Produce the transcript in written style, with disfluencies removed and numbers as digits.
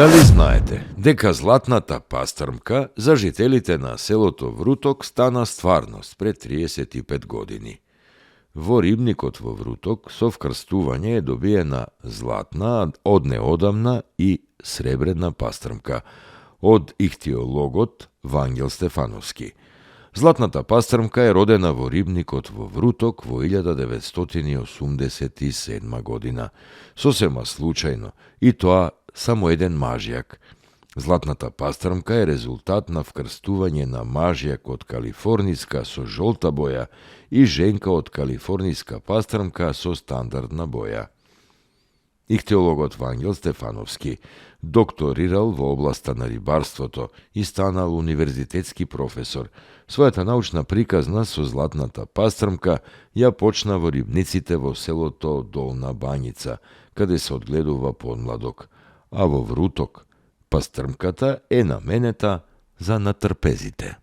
Дали знаете дека златната пастрмка за жителите на селото Вруток стана стварност пред 35 години? Во рибникот во Вруток со вкрстување е добиена златна, од неодамна и сребрена пастрмка од ихтиологот Вангел Стефановски. Златната пастрмка е родена во рибникот во Вруток во 1987 година. Сосема случајно, и тоа само еден мажјак. Златната пастрмка е резултат на вкрстување на мажјак од калифорниска со жолта боја и женка од калифорниска пастрмка со стандардна боја. Ихтиологот Вангел Стефановски докторирал во областа на рибарството и станал универзитетски професор. Својата научна приказна со златната пастрмка ја почна во рибниците во селото Долна Бањица, каде се одгледува подмладок, а во Вруток пастрмката е наменета за натрпезите.